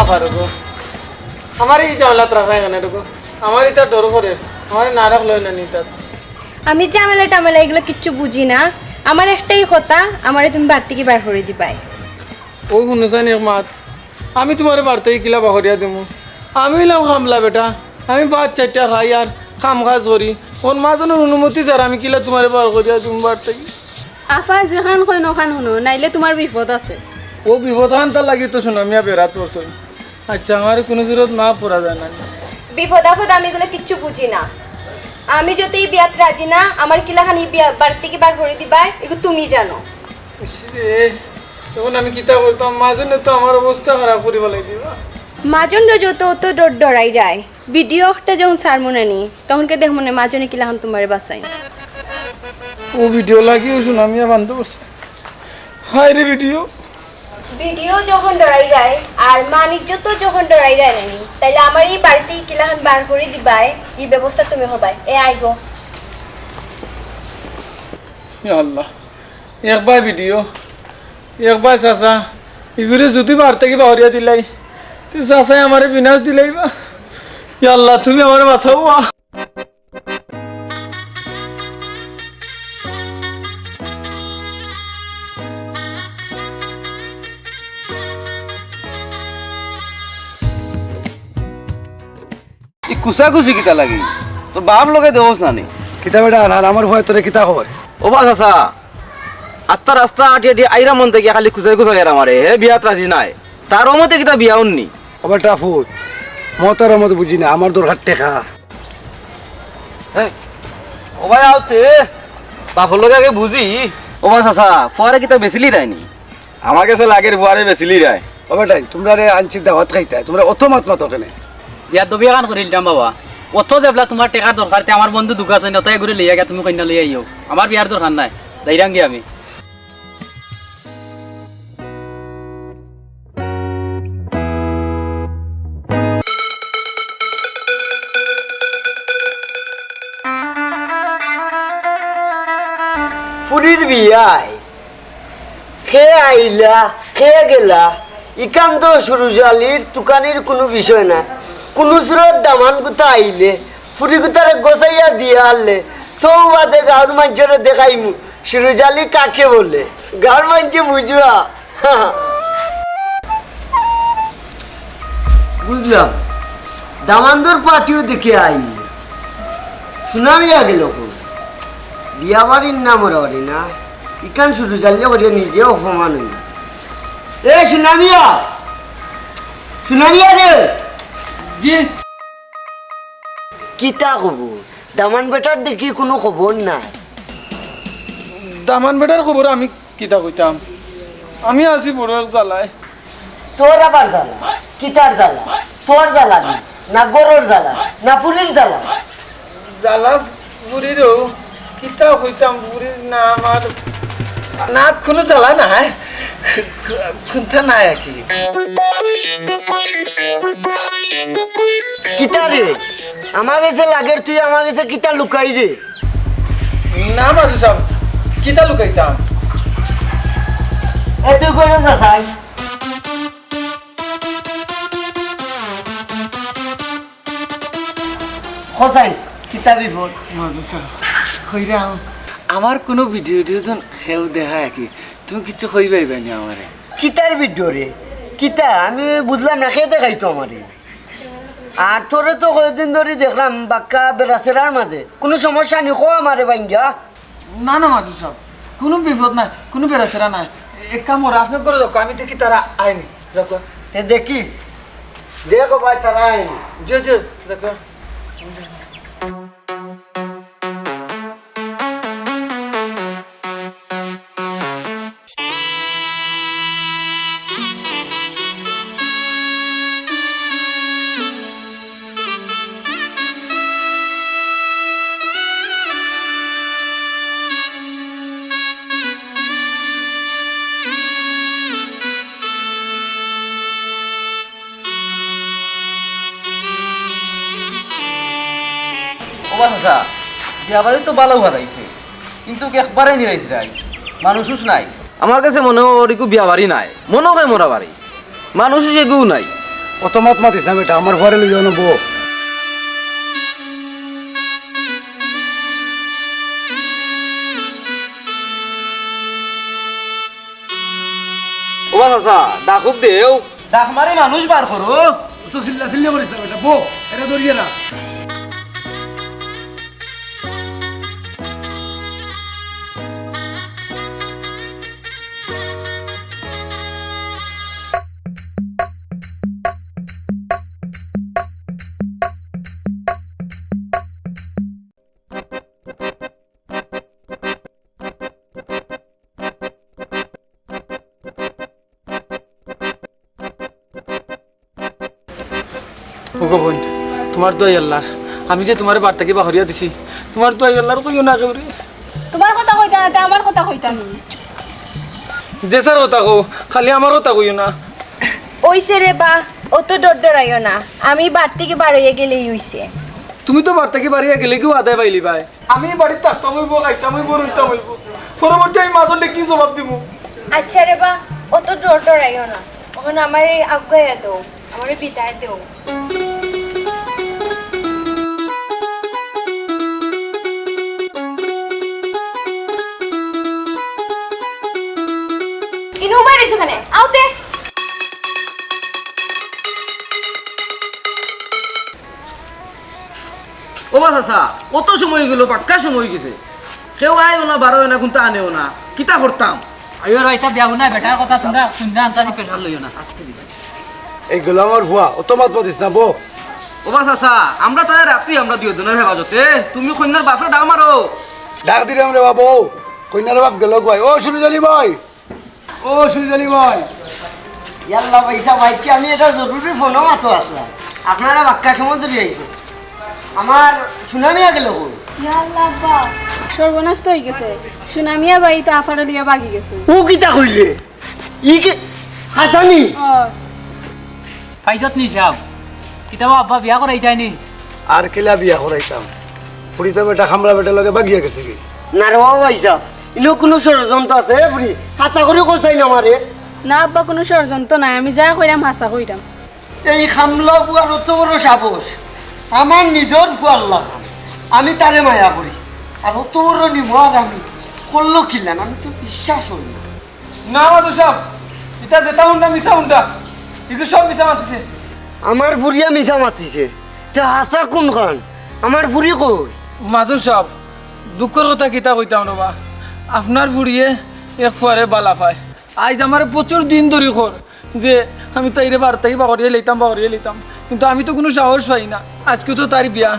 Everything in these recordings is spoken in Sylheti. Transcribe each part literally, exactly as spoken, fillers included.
পারো গো। আমার এই ঝামেলাত রাখা এখানে ঢুকো। আমার ইতা ডর করে। আমার না রাখলো না নিতাত। আমি ঝামেলা টামেলা এগুলা কিচ্ছু বুঝি না। আমার একটাই কথা, আমারে তুমি বাড়ি থাকি বার করি দিবায়। ও হুনো চাইন এক মাত, আমি তুমারে বাড়ি থাকি কিলা বার করিয়া দিমু? আমি অইলাম কামলা বেটা, আমি ভাত চাইরটা খাই আর কাম কাজ করি। অখন মাজনর অনুমতি ছাড়া আমি কিলা তুমারে বার করিয়া দিমু বাড়ি থাকি? আফা যেখান কইন অখান হুনো, নাইলে তুমার বিপদ আছে। ও বিপদ খানতার লাগি তো সুনামিয়া বেড়াত পড়ছইন। আচ্ছা, আমারে কুনু জুরত মাফ করা যায় না। বিপদ আপদ আমি এগুলা কিচ্ছু বুঝি না। আমি যত ই বিয়াত রাজি না, আমারে কিলাখান ই বিয়া বাড়ি থাকি বার করি দিবায়, এগু তুমি জানো। ইস রে, অখন আমি কিতা করতাম? মাজনে তো আমার অবস্থা খারাপ করি ফালাই দিবা। মাজনরে যত অত ডর ডরাইরায়, ভিডিও একটা যখন ছাড়মু নানি, তখন কে দেখমু নে মাজনে কিলাখান তুমারে বাচাইন। ও ভিডিও লাগিও সুনামিয়া বান্ধব আছে। হায় রে ভিডিও। ভিডিও যখন ডরাইরায় আর মান ইজ্জত যখন ডরাইরায় নানি, তাইলে আমারে ই বাড়ি থাকি কিলাখান বার করি দিবায়, ই ব্যবস্থা তুমি করবায়। এ আইগো। ইয়া আল্লাহ, একবার ভিডিও, একবার চাচা, ইগুরে যুদি বাড়ি থাকি বার করিয়া দিলাই, তে চাচায় আমারে বিনাশ দিলাইবা। ইয়া আল্লাহ, তুমি আমারে বাচাও। ই কুচাকুচি কিতা লাগি? তোর বাপ লগে দেওস না নি? কিতা বেটা, আর আমার ভয় তোরে কিতা কয়? ও বা চাচা, আস্তা রাস্তা আটি আটি আইরা মন থাকি খালি কুচাই কুচাই আর আমারে, হে বিয়াত রাজি নায়। তার মতে কিতা বিয়া অইন নি? ও বেটা ফুত, মতার মতে বুঝি না, আমার দরকার টেকা। হে, ও ভাই আও তে, বাপর লগে আগে বুঝি। ও বা চাচা, ফুয়ারে কিতা বেচিলিরায় নি? আমার গেছে লাগের ফুয়ারে বেচিলিরায়। ও বেটাইন, তুমরারে আনছি দাওয়াত খাইতায়, তুমরা অত মাত মাতো কেনে? বিয়ার দবিয়া কান করিলতাম বাবা। অত যেবলা তুমার টেকার দরকার, তে আমার বন্ধু দুগু আছইন, অতায় এগুরে লইয়া গিয়া তুমি কইন্যা লইয়া আইও। আমার বিয়ার দরকার নাই, যাইরামগি আমি। ফুরির বিয়ায় কে আইলা, কে গেলা, ইখান তো সুরুজ আলীর তুকানির কুনু বিষয় না। কুনু সুরত দামান গুতা আইলে, ফুরি গুতারে গছাইয়া দিয়া আনলে, তো বাদে গাউর মানষরে দেখাইমু, সুরুজ আলী কাকে বলে। গাউর মানষে বুঝবা। বুঝলাম, দামান্দর পার্টিও দেখি আই। সুনামিয়া গেল কই? বিয়া বাড়ির না মরা বাড়ি না, ইখান সুরুজ আলী করিয়া নিজে অপমান অইল। এ সুনামিয়া, সুনামিয়া রে। জি। কিতা খবর? দামান বেটার দেখি কুনু খবর নাই। দামান বেটার খবর আমি কিতা কইতাম? আমি আছি বড় এক জ্বালায়। তোর আবার জ্বালা? কিতার জ্বালা? তোর জ্বালা নি? না গরুর জ্বালা? না ফুরির জ্বালা? জ্বালা ফুরিরও, কিতা কইতাম ফুরির না আমার, না কুনু জ্বালা নাই, কুন্তা নাই আর কি। কিতা রে? আমার গেছে লাগের তুই আমার গেছে কিতা লুকাই রে? না মাজু সাব, কিতা লুকাইতাম? এ তুই কই যাস আই? হোসাইন, কিতা বিপদ? মাজু সাব, কইরাম, আমার কুনু ভিডিও টিডিও তো কেউ দেখায় কি? তুমি কিচ্ছু কইবায় পাইবায় নি আমারে? কিতার ভিডিও রে? কিতা? আমি বুঝলাম না, কে দেখাইতো আমারে? আর তোরে তো কয়দিন ধরি দেখলাম বাক্কা বেড়াছেড়ার মাঝে। কুনু সমস্যা নি? কও আমারে ভাইঙ্গা। না, না, মাজু সাব, কুনু বিপদ নাই, কুনু বেড়াছেড়া নাই। এক কাম করো, আপনে করে রাখো, আমি দেখি তারা আইনি। রাখো। এ দেখিস, দেখো ভাই, তারা আইনি। জি, জি, রাখো। ও বা চাচা, বিয়া বাড়ি তো ভালা অইয়া আইছে, কিন্তু একবারে নিরাইছে রাই, মানুষ উস নাই। আমার গেছে মনে অয় অগু বিয়া বাড়ি নায়, মনে অয় মরা বাড়ি, মানুষ উস এগু নাই। অত মাত মাতিস না বেটা, আমার ফুয়ারে লইয়া অনো বো। ও বা চাচা, ডাকুক দেও। ডাক মারি মানুষ বার করো। অত চিল্লা চিল্লি করিস না বেটা, বো, এরে ধরিয়ে না। ওগো বইন, তুমার দোয়াই আল্লার, আমি যে তুমারে বাড়ি থাকি বাহরিয়া দিছি, তুমার দোয়াই আল্লার, কইও না কেউরে। তুমার কথা কইতা না, তে আমার কথা কইতা নি? যে যার কথা কও, খালি আমার কথা কইও না। অইছে রে বা, অত ডর ডরাইও না, আমি বাড়ি থাকি বারইয়া গেলেই অইছে। তুমি তো বাড়ি থাকি বারইয়া গেলে কিও আদায় পাইলিবায়। আমি বাড়িত থাকতাম অইবো, খাইতাম অইবো, রইতাম অইবো। পরবর্তী আমি মাজনরে কি জবাব দিমু? আচ্ছা রে বা, অত ডর ডরাইও না। অখন আমারে আগুয়াইয়া দেও, আমারে বিদায় দেও। ইনো উবাই রইছো কেনে? আও তে। ও বা চাচা, অত সময় অইগেলো, বাক্কা সময় অইগেছে। কেউ আয়ও না, বারইও না, কুন্তা আনেও না। কিতা করতাম? আইও রে, ইতা বিয়া হুনা, বেটার কথা হুনরা, হুনরা আনতাদি pressure লইও না। আস্তে দিছে। এইগুলা আমার ফুয়া, অত মাত মাতিস না, বো। ও বা চাচা, আমরা তারে রাখছি আমরা দুইওজনর হেফাজতে। তুমি কইন্যার বাফরে ডাক মারো। ডাক দিরাম রে বা বো, কইন্যার বাফ গেলো গুয়াই। ও সুরজ আলী ভাই, ও সুরজ আলী ভাই। ইয়াল্লা ভাইসাব, আইছি আমি, একটা জরুরি ফোনো মাতো আছলাম। আপনারা বাক্কা সময় ধরি আইছো। আমার সুনামিয়া গেলো কই? ইয়াল্লা আব্বা, সর্বনাশ তো অইগেছে। সুনামিয়া ভাই তো আফারে লইয়া ভাগি গেছে। ও কিতা কইলে? ই কি হাছানি? ও। পাইছত নি সাব? কিতাবা আব্বা বিয়া করাইতায় নি? আর কিলা বিয়া করাইতাম? ফুরি তো বেটা খামরা বেটার লগে ভাগিয়া গেছেগি। না রে বা ভাইসাব, ইনো কুনু ষড়যন্ত্র আছে, এ ফুরি? হাছা করি কইছাই না আমারে। না আব্বা, কুনু ষড়যন্ত্র নাই, আমি যা কইরাম হাছা কইরাম। এই খামলা ফুয়ার অত বড় সাহস, আমার নিজর ফুয়ার লাখান, আমি তারে মায়া করি, আর অত বড় নিমক আমি করলো কিলান, আমি তো বিশ্বাস অয় না। না, মাজু সাব, ইতা যেতা হুনরা মিছা হুনরা। ইগু সব মিছা মাতিছে। আমার ফুরিয়ে মিছা মাতিছে? তে হাছা কুনখান? আমার ফুরি কই? মাজু সাব, দুঃখর কথা কিতা কইতাম রে বা, আপনার ফুরিয়ে এক ফুয়ারে বালা পায়। আইজ আমারে প্রচুর দিন ধরি কর যে আমি তাইরে বাড়ি থাকি বাগরিয়া লইতাম, বাগরিয়া লইতাম, কিন্তু আমি তো কুনু সাহস পাই না। আইজকে তো তাইর বিয়া,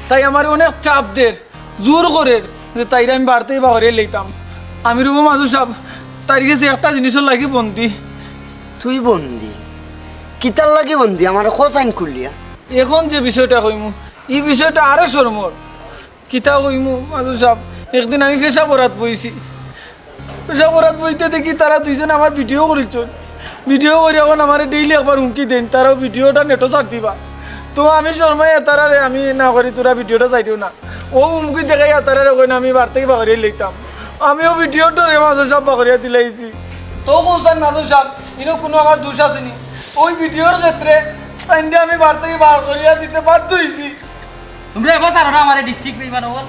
তাই আমারে অনেক চাপ দের, জোর করের যে তাইরে আমি বাড়ি থাকি বাগরিয়া লইতাম। আমি রে বা মাজু সাব, তাইর গেছে একটা জিনিসর লাগি বন্দি। তুই বন্দি? কিতার লাগি বন্দি? আমারে কছাইন খুলিয়া। এখন যে বিষয়টা কইমু, ই বিষয়টা আরো শরমর। কিতা কইমু মাজু সাব, একদিন আমি পেশাব করাত বইছি, পেশাব করাত বইতে দেখি তারা দুইজন আমার ভিডিও করিছইন। ভিডিও করি এখন আমারে ডেইলি একবার হুমকি দেইন, তারার ভিডিওটা নেটো ছাড়ি দিবা। তো আমি শরমাইয়া তারারে আমি না করি, তোরা ভিডিওটা ছাড়িও না। অউ হুমকি দেখাইয়া তারারে কইন আমি বাড়ি থাকি বাগরিয়া লইতাম। আমিও ভিডিওর ডরে মাজু সাব বাগরিয়া দিলাইছি। তো কইছইন মাজু সাব, ইনো কুনু আমার দুষ আছে নি? অউ ভিডিওর ক্ষেত্রে তাইনরে আমি বাড়ি থাকি বাগরিয়া দিতে বাধ্য অইছি। তুমরা এবার ছাড়ো না আমারে, district বেইমান অকল।